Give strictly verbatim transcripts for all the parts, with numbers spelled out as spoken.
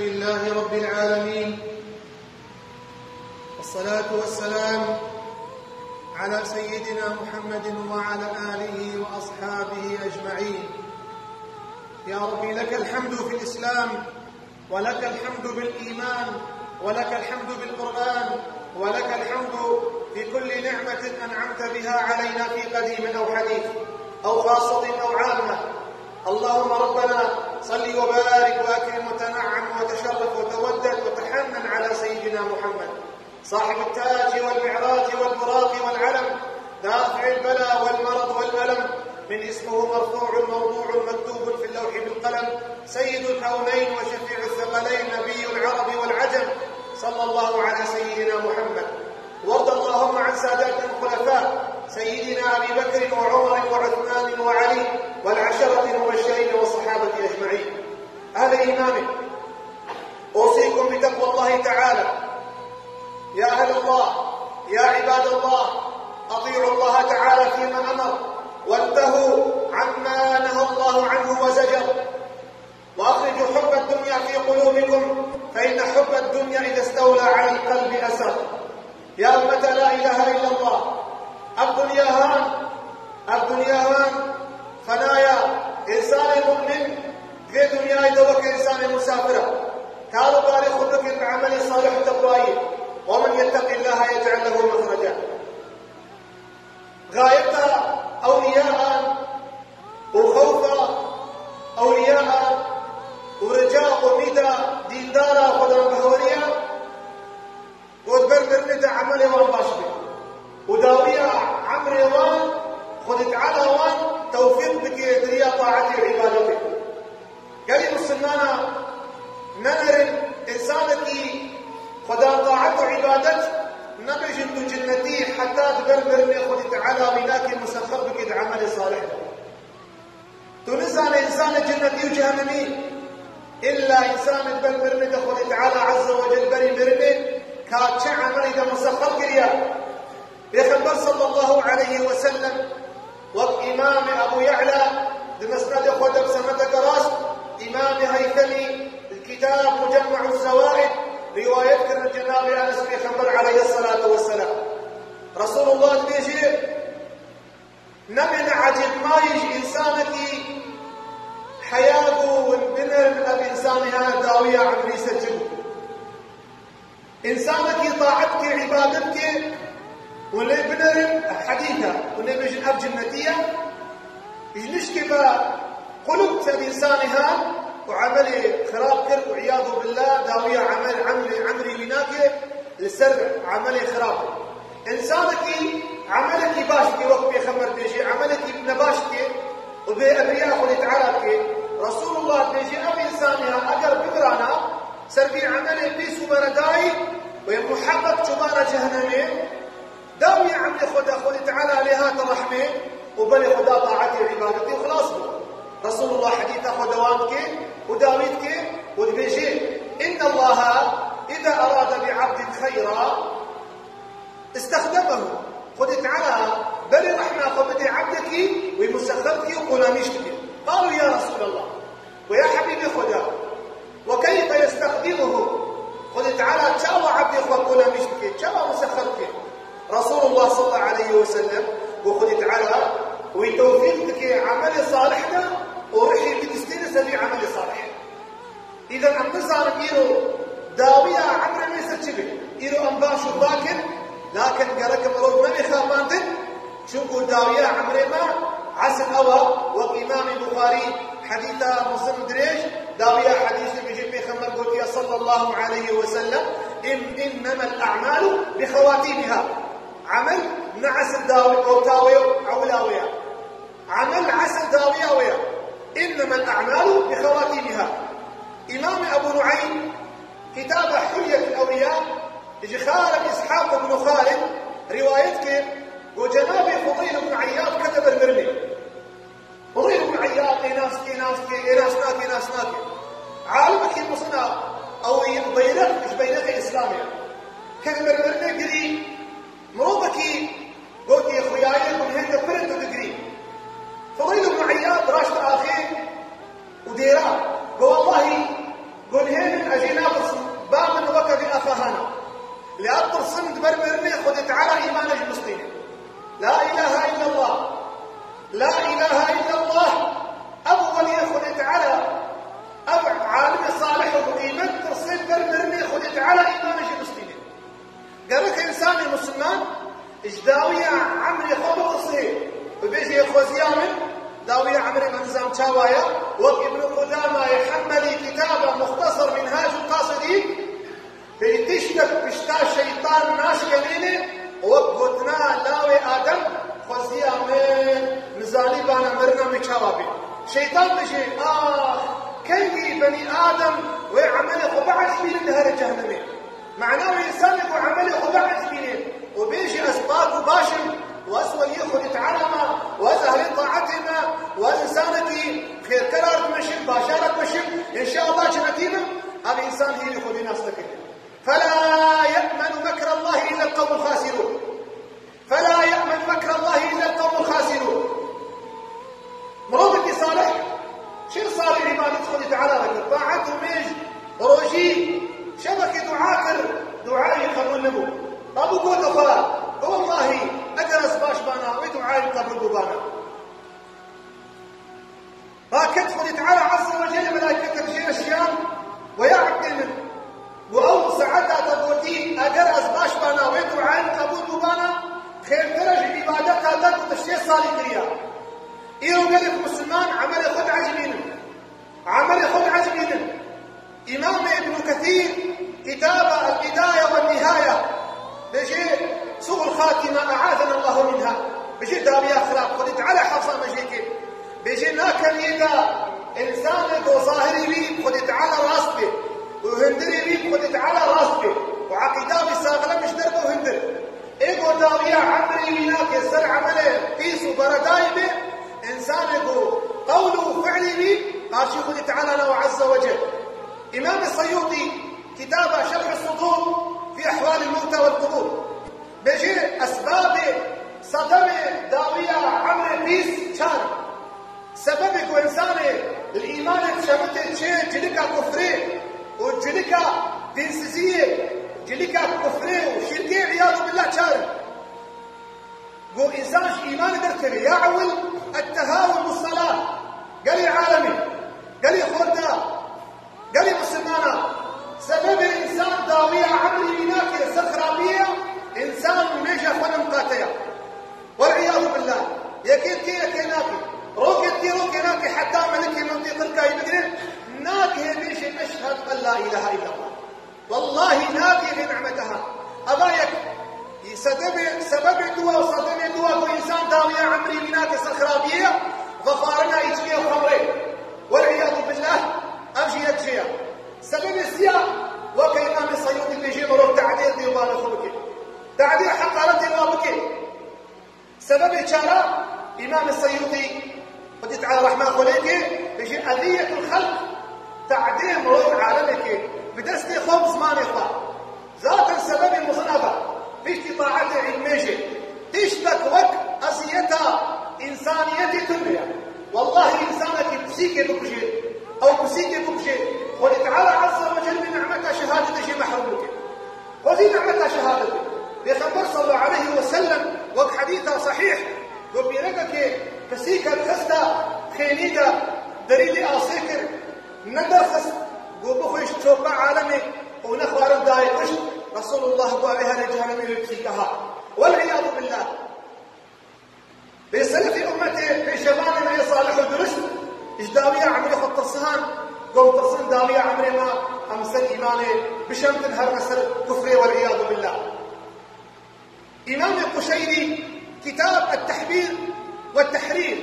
لله رب العالمين، والصلاة والسلام على سيدنا محمد وعلى آله وأصحابه أجمعين. يا ربي، لك الحمد في الإسلام، ولك الحمد بالإيمان، ولك الحمد بالقرآن، ولك الحمد في كل نعمة أنعمت بها علينا في قديم أو حديث، أو خاصة أو عامة. اللهم ربنا صل وبارك وأكرم وتنعم وتشرف وتودد وتحنن على سيدنا محمد، صاحب التاج والمعراج والبراق والعلم، دافع البلاء والمرض والألم، من اسمه مرفوع موضوع مكتوب في اللوح بالقلم، سيد الكونين وشفيع الثقلين، نبي العرب والعجم، صلى الله على سيدنا محمد. وارض اللهم عن ساداتنا الخلفاء، سيدنا أبي بكر وعمر وعثمان وعلي، والعشرة المبشرين والصحابة أجمعين. أهل إيمانه، أوصيكم بتقوى الله تعالى. يا أهل الله، يا عباد الله، أطيعوا الله تعالى فيما أمر، وانتهوا عما نهى الله عنه وزجر، وأخرجوا حب الدنيا في قلوبكم، فإن حب الدنيا إذا استولى على القلب أسر. يا أمة لا إله إلا الله، الدنيا هان، الدنيا هان، فنايا. إنسان مؤمن في دنيا يدوك إنسان مسافرة. قالوا باري خدك بعمل صالح تقوائي، ومن يتق الله يجعل له مخرجا. غايتها أولياء وخوفا، أولياء ورجاء وميدا ديندارا خدان بهوريا، got ber mirinê de emelê wan baş be. Û dawiya emrê wan, Xwedê Teala wan tewfîq bike di riya taetê û îbadetê. Gelî misilmana, nemerin, însanekî Xweda taet û îbadet, nebêjin tu cinnetî heta di ber mirinê Xwedê Teala wî nake musexer bike di emelê salih de. Tu nizane însanê cinnetî û cehennemî, îlla însanê di ber mirinê de Xwedê Teala Azze ve Celle berî mirinê ka çi emelî de musexer kiriye. Pêxember sallallahu aleyhi ve sellem wek Îmamê Ebû Ye'la di Mesnedê xwe de bi senedeke rast, Îmamê Heytemî li kitab Mucemme'u Zewaid rîwayet kirin Cenabê Enes Pêxember aleyhisselatu vesselam. Resulullah dibêje, Nemêne ecêbmayî ji însanekî heya ku hûn binerin ev însanê hene dawiya emrî ser çi bû. Însanekî taet ke, îbadet ke, hûn lê binerin, hedît e, hûn lê bêjin ev cinnetî ye. Ji nişkê ve qulip ser însanê hat û emelê xirab kir û îyadu billah dawiya emel, emrê, emrî wî nake li ser emelê xirab. Însanekî emelekî baş dike, wek Pêxember bêjê, emelekî nebaş dike û bê emriya Xwedê Teala dike. Resulullah dibêje, ev însanê ha eger bimrana ser vî emelê pîs û beredayî, wê muheqeq çûbana cehennemê, dawî emrê Xweda, Xwedê Teala lê hate rehmê û belê Xweda taetê û îbadetê û xilas bû. Resulullah hedîta xwe dewam dike û dawî dike û dibêje, إن الله إذا أراد بعبد خيرا استخدمه. Xwedê Teala berê rehma xwe bidê ebdekî, wî musexer dike û qolamîş dike. قالوا يا رسول الله، Go ya Hebîbê Xweda, وكيف يستخدمه؟ Xwedê Teala çawa ebdê xwe qolamîş dike, çawa musexer dike? Resulullah sallallahu aleyhi ve sellem go Xwedê Teala wî tewfîq dike emelê salih de û ruhê wî distêne ser vî emelê salih. Îden em nizanin îro dawiya emrê me ser çi be. Îro em baş û pak in, lakin gerek mirov nebe xapandin, çunku dawiya emrê me esil ew e, wek Îmamê Buxarî hedîsa Muslim dirêj, dawiya hedîsê bêje Pêxember gotiye sallallahu aleyhi ve sellem, إن، إنما الأعمال بخواتيمها. Emel ne esil dawî orta wê ye, ewila wê ye. Emel esil dawiya wê ye. إنما الأعمال بخواتيمها. Îmamê Ebû Nueym, kitaba Hilyetul Ewliya, ji Xalid Îshaq ibn Xalid rîwayet kir, go Cenabê Fudayl ibn Îyad kete ber mirinê. Fudayl ibn Îyad ê nas dike, nas dike, ê nas nake, nas nake. Alimekî musna, ew ê beyreq, ji beyrexê Îslamê ye. Kete ber mirinê girî, mirovekî gotiye, xuyayê gunhê te pir in, tu digirî. Fudayl ibn Îyad raşt axê û dêra, go wellahî gunhê min Ez jê natirsim, ba min weke vî axa hana. Lê ez tirsim di ber mirinê Xwedê Teala îmanê ji min stîne. La ilahe illallah. La ilahe illallah. Ev weliyê Xwedê Teala, ev alimê salih û îman tirsê di ber mirinê Xwedê Teala îmanê ji min stîne. Gerek însanê misilman ji dawiya emrê xwe bitirse û bêje, xweziya min dawiya emrê min nizam çawa ye, wek Îbn Qudameyê Hembelî kitaba Muxtesar Minhacul Qasidîn, bêje tiştek pişta şeytan naşkenêne, wek gotina lawê Adem, xweziya min nizanî bana mirina min çawa bê. Şeytan bêje, ax, kengî benî Adem wê emelê xwe biecibînin dihere cehnemê. Mana wê însanê ku emelê xwe biecibîne û bêje, ez pak û baş im û ez weliyê Xwedê Teala me û ez ehlê taetê me û ez însanekî xêrkera dimeşim, başara dimeşim, înşeallah cenetî bim, ev însan hîrê Xwedê nas nake. فلا يأمن مكر الله إلا القوم الخاسرون. فلا يأمن مكر الله إلا القوم الخاسرون. Mirovekî salih, çil salih îbadet Xwedê Teala dikir, taet û mêj, rojî, şevekê dua kir, duayê qebûl nebû. Qebûl got xwe, wellahî, eger ez baş bana, wê duayê qebûl bûbana. Raket Xwedê Teala Azze ve Celle melaiketek jê eşiyan, we ya ebdê min, û ew saeta te gotî, eger ez baş bana, wê duayê qebûl bûbana, xêrtir e ji îbadeta te ku tu şê salî kiriya. Îro gelek misilman emelê xwe diecibînin. Emelê xwe diecibînin. Îmamê Îbnû Kesîr, kitaba El-Bidaya ve Nihaya, bêje, Su'ul Xatîme, e'azena Allahu minha. Bêje, dawiya xirab, Xwedê Teala hefza me jê ke. Bêje, na keviyê de însanê ku zahirê wî Xwedê Teala rast be û hundirê wî Xwedê Teala rast be û eqîda wî saxlem ji derve û hundir. Ê ku dawiya emrê wî nake ser emelê pîs û beredayî be, însanê ku qewl û fiilê wî qarşî Xwedê Teala ne û Azze ve Cel. Îmamê Seyûtî, kitaba Şerh Sudur fî Ehwalil Mewta wel Qubur, bêje, esbabê, sedemê dawiya emrê pîs çar in. Sebebê ku însanê li îmanê şemitê çê cilika kufrê û cilika dînsiziyê, cilika kufrê û şirkê, îyadu billah, çar in. Ku însan ji îmanê derkeve. Ya ewil, ettehawun bis-selah. Gelê alemê, gelê xorta, gelê misilmana, sebebê însan dawiya emrî wî nake ser xirabiyê ya, însan û mêja xwe ne miqate ya. Wel'iyadu billah. Yekê dikê, yekê nake. Rokê dikê, rokê nake. Heta melikê mevdê qirkayî bigire, nagihê bêje, "Eşhedü en la ilahe illallah." Wellahî nagihê vê nimete ha. Eva yek. Sedemê, sebebê dua û sedemê dua ku însan dawiya emrî wî nake ser xirabiyê ya, vexwarina îçkê û xemrê. Wel'iyadu billah, ev jî yek jê ya. Sebebê siya, weke Îmamê Seyûtî bêje, mirov te'dîr dê û bavê xwe bike. Te'dîr, heqaretê wa bike. Sebebê çara, Îmamê Seyûtî, Xwedî Teala rehma xwe lê ke, bêje, "Eziyetul xelq", te'dê mirov alemê ke, bi destê xwe û bi zimanê xwe. Zaten sebebê mezin ev e. Piştî taetê îlmê jî tiştek wek eziyeta însaniyetê tune ye. Wellahî, însanekî pisîkê bikuje, ew pisîkê bikuje, Xwedî Teala Azze ve Celle bi nimeta şehadetê jê mehrum bike. Xwezî nimeta şehadetê. Pêxember sallallahu aleyhi ve sellem wek hedîsa sehîh, got, pîrekekê pisîkek xista xênî de, derî lê asê kir, nederxist, got, bixwe ji çopa alemê û nexwarin dayê kuşt. Resulullah got, ew ê herê cehenemê wê pisîka ha. Wel'iyadu billah. Pêselefê ummetê, pêşevanê me yê salih û durust, ji dawiya emrê xwe tirsihan, got, em tirsin dawiya emrê me, em ser îmanê bişemtin, herme ser kufrê, wel'iyadu billah. Îmamê Quşeyrî, kitab Et-Tehbîr ve Tehrîr,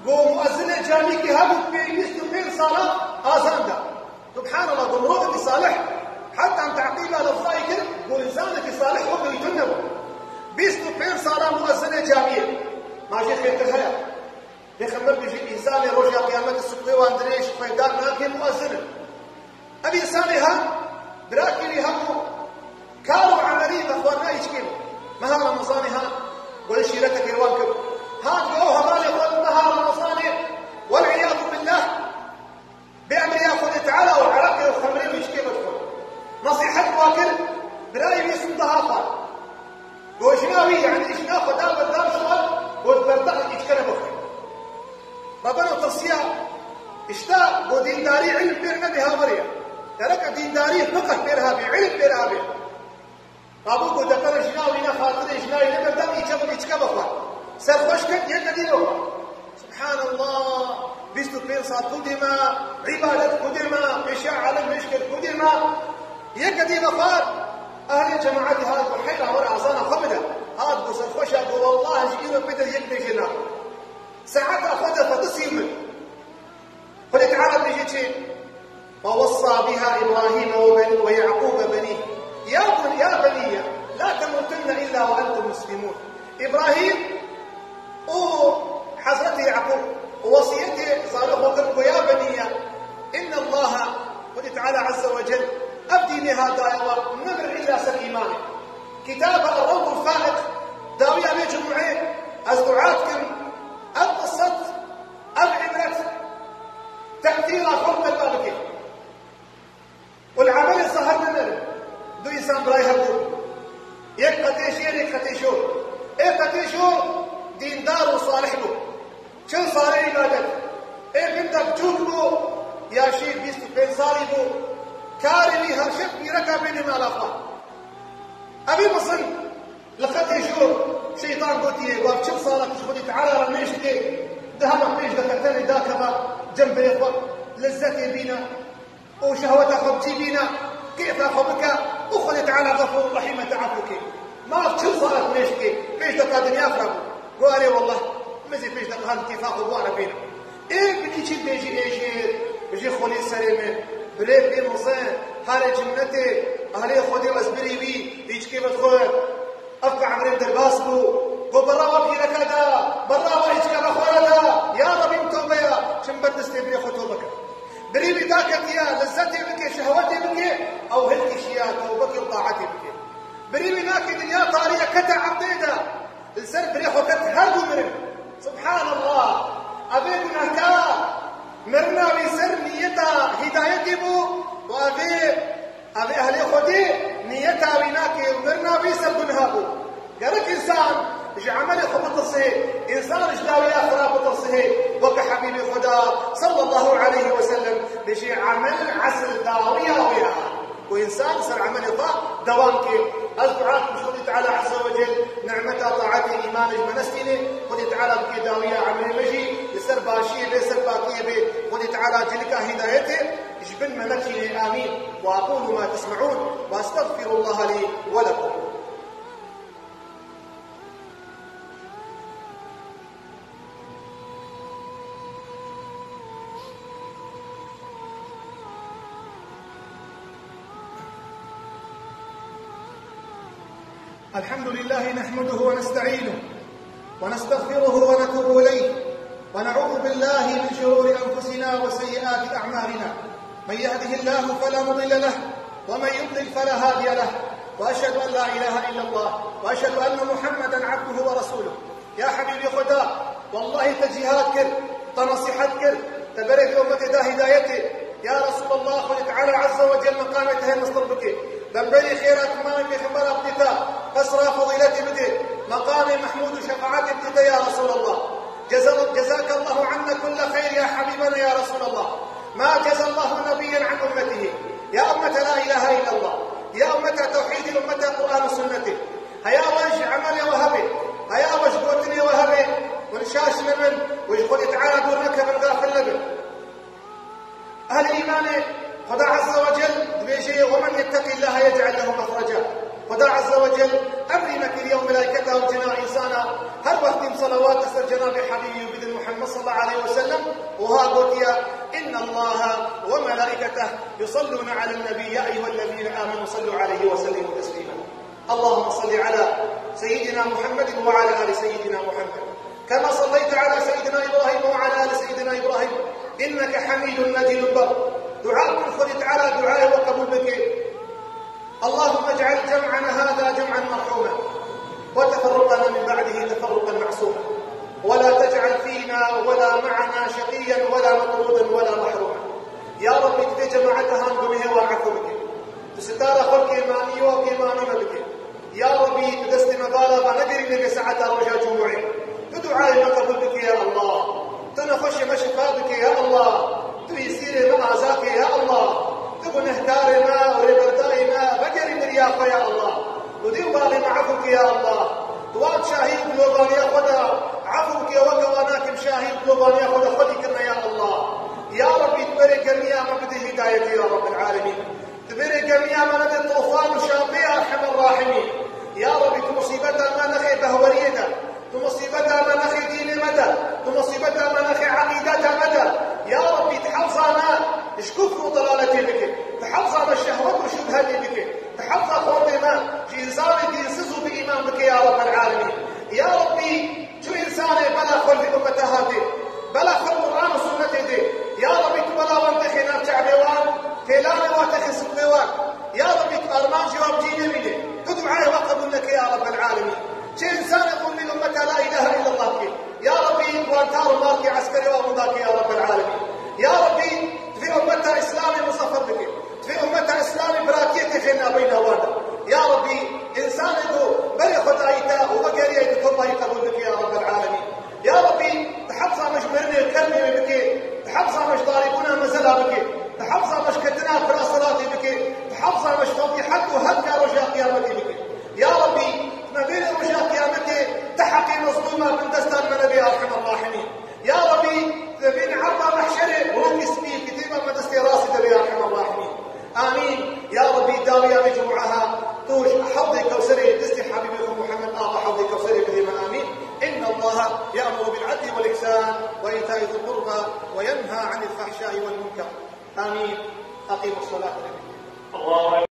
got, muezzinê camîkî hebû, pê-, bîst û pênc sala azan da. Subhanallah, got, mirovekî salih, heta em teqîba lefzayî kir, got, însanekî salih weke wî tune bû. Bîst û pênc sala muezzinê camiyê. Ma jê xêrtir heye? Pêxember bêje, însanê roja qiyametê sibê wan dirêj feyda nake muezzin in. Ev însanê ha, birakî wî hebû, kar û emelî vexwarina îçkê bû. Meha Remezanê ha, got, şîretekê wan kir. Ha, got, ew hevalê xwe di meha Remezanê, wel'iyadu billah, bê emriya Xwedê Teala û ereqê û xemrê û Gereke dîndarî, fiqh pê re hebê, îlim pê re hebê. Rabû ku deqere jina wî ne, xatirê jina wî ne, berdem îçe bû, îçke bixwe. Serxweş ket, yeke dî bixwe. Subhanallah. Bîst û pênc sal ku dê me, îbadet ku dê me, pêşiya alim mêj kir ku dê me. Yeke dî bixwe. Ehlê cemaetî hat ku heyra wer azana xwe bide. Hat ku serxweşa ku wallah ji îro pê de yek bêjê nabe. Saeta xwe de fetisî min. Xwedê Teala dibêje çi? ووصى بها إبراهيم وبن-، ويعقوب بنيه يا بن-، يا بني لا تموتن إلا وأنتم مسلمون. Îbrahîm û Hezretî Yaqûb wesiyetê zarê xwe kir ku ya benîye, inne Allaha, Xwedê Teala Azze ve Cel, ev dînê ha daye we, nemir îlla ser îmanê. Kitaba Rewdul Faiq, dawiya vê cumûê, ez dua dikim, ev qisset, ev îbret, tesîra xwe li qelba bike. Û li emelê zahir nemerin. Du însan birayê hev bûn. Yek qetê jêr, yek qetê jor. Ê qetê jor dîndar û salih bû. Çil salê îbadet. Ê bin de biçûk bû, ya jî bîst û pênc salî bû. Karê wî her şev pîreka bêne mala xwe. Evî mizin li qetê jor şeytan gotiye, "Bav çil sala tu ji Xwedê Teala re mêj dike, di hema pêş de qetenê dakeve cem birê xwe, lezzetê bîne û şehweta xwe bi cî bîne, kêfa xwe bike û Xwedê Teala Xefûr û Rehîm e, te efû ke." Mav çil sala tu mêj dike, pêş de ka dinya xirab bû. Go, "Erê wallah, min zî pêş de ka kêfa xwe bi wan re bîne." Ê binî çi dibêjî ê jêr, bijî xwelî serê min, birê pê mizin, harê cinnetê, ahlê Xwedê ez birî wî, îçkê min xwe. Ev qebrê derbas bû, go berra we pîreke da, berra we îçke ve xwe re da, ya Rebî min tewbe ya, çim ber destê birê xwe tewbe ke. Birî wî daketiye, lezzetê bike, şehwetê bike, ew hilkişiya tewbekê û taetê bike. Birî wî nake dinya tariye kete erdê de, li ser birê xwe ket her du mirin. Subhanallah! Evê gunehkar, mirina wî ser niyeta hîdayetê bû û evê, evê ehlê Xwedê niyeta wî nake û mirina wî ser guneha bû. Gerek însan ji emelê xwe bitirse, însan ji dawiya xirab bitirse, weke Hebîbê Xweda sallallahu aleyhi ve sellem dibêje, emel esil dawiya wê ya. Ku însan li ser emelê xwe dewam ke. Ez dua dikim ji Xwedê Teala Azze ve Cel nimeta taetê, îmanê ji me nestîne. Xwedê Teala bike dawiya emelê me jî li ser başiyê bê, ser pakiyê bê. Xwedê Teala cilika hîdayetê ji bin me nekişîne. Amîn. وأقول ما تسمعون وأستغفر الله لي ولكم. الحمد لله نحمده ونستعينه ونستغفره ونتوب إليه ونعوذ بالله من شرور أنفسنا وسيئات أعمالنا. من يهده الله فلا مضل له ومن يضلل فلا هادي له. وأشهد أن لا إله إلا الله وأشهد أن محمدا عبده ورسوله. Ya Hebîbê Xweda, wellahî te cîhad kir, te nesîhet kir, te berê vê ummetê da hîdayetê. Ya Resûlallah, Xwedê Teala Azze ve Cel meqamê te hê mestir bike. Bemberî xêra timamê Pêxembera bidî te, qesra fezîletê bidê, meqamê Mehmûd û şefaetê bidî te ya Resûlallah. Ceza-, جزاك الله عنا كل خير يا حبيبنا يا رسول الله. ما جزى الله نبيا عن أمته. يا أمة لا إله إلا الله. يا أمة توحيد، أمة قرآن وسنة. Heya we ji emelê we hebe, heya we ji gotinê we hebe, hûn şaş nebin û ji Xwedê Teala dûr nekevin, gafil nebin. Ehlê îmanê, Xweda Azze ve Cel dibêje, "ومن يتق الله يجعل له مخرجا." Xweda Azze ve Cel emrî me kiriye û melayketa û cina însana her wextî bi selawat ser cenabê Hebîbî û bidin Muhammed sallallahu aleyhi ve sellem, wiha gotiye, "إن الله وملائكته يصلون على النبي يا أيها الذين آمنوا صلوا عليه وسلموا تسليما." اللهم صل على سيدنا محمد وعلى آل سيدنا محمد كما صليت على سيدنا إبراهيم وعلى آل سيدنا إبراهيم إنك حميد مجيد. Dua ku Xwedê Teala duayê we qebûl bike. اللهم اجعل جمعنا هذا جمعا مرحوما وتفرقنا من بعده تفرقا معصوما ولا تجعل فينا ولا معنا شقيا ولا مطرودا ولا محروما. Ya Rabbî, tu vê cemaeta han gunehê wan efû bike. Tu sitara xwe kêmanî û kêmanî me bike. Ya Rabbî, tu destê me bala ve negerîne vê saeta roja cumûê. Tu duayê me qebûl bike ya Allah. Tu nexweşê me şifa bike ya Allah. Tu îsîrê me aza ke ya Allah. Tu gunehkar Dinya me nede tofan û şapê ya Erhemer Rahimîn. Ya Rabbî, tu musîbeta me nexê behweriyê de, tu musîbeta me nexê dînê me de, tu musîbeta me nexê eqîdeta me de. Ya Rabbî, tu hefza me ji kufr û delaletê bike, tu hefza me şehwet û şubhetê bike, tu hefza xortê me ji însanê dînsiz û bi îman bike ya Rabbel Alemîn. Ya Rabbî, çi însanê bela xwe li ummeta hatê, bela xwe Quran û sunnetê dê. Ya Rabbî, tu bela wan texê nav çavê wan, têlanê wan texê siqfê wan. Ya Rabbî, tu armancê wan bi cî nemîne. Tu duayê wan qebûl neke ya Rabbel Alemîn. Çi însanê qûmî li ummeta la îlahe îllallah ke. Ya Rabbî, wan tar û markê eskerê wan winda ke ya Rabbel Alemîn. Ya Rabbî, tu vê ummeta Îslamê muzefer bike. Tu vê ummeta Îslamê biratiyê texê nabeyna wan de. Ya Rabbî, însanê ku berê xwe dayî te û vegeriyayî te, tu wan qebûl bike ya Rabbel Alemîn. Ya Rabbî, tu hefza me ji mirinê û kermê wê bike, tu hefza me ji darîbûna mezela bike, tu hefza me ji ketina fira siratê bike, tu hefza me ji fedîhet û hetka roja qiyametê bike. Ya Rabbî, tu me bêne roja qiyametê, tu heqê mezlûma bin destan me nebe ya Erhemer Rahimîn. Ya Rabbî, tu bêne erda mehşerê, rûkê spî, kitêba me destê rastê de be ya Erhemer Rahimîn. Amîn. Ya Rabbî, dawiya vê cumûeha tu ji hewdê Kewserê, destê Habîbê xwe Muhammed Axa hewdê Kewserê bidê me. Amîn. إن الله يأمر بالعدل والإحسان وإيتاء ذي القربى وينهى عن الفحشاء والمنكر. آمين. أقيموا الصلاة.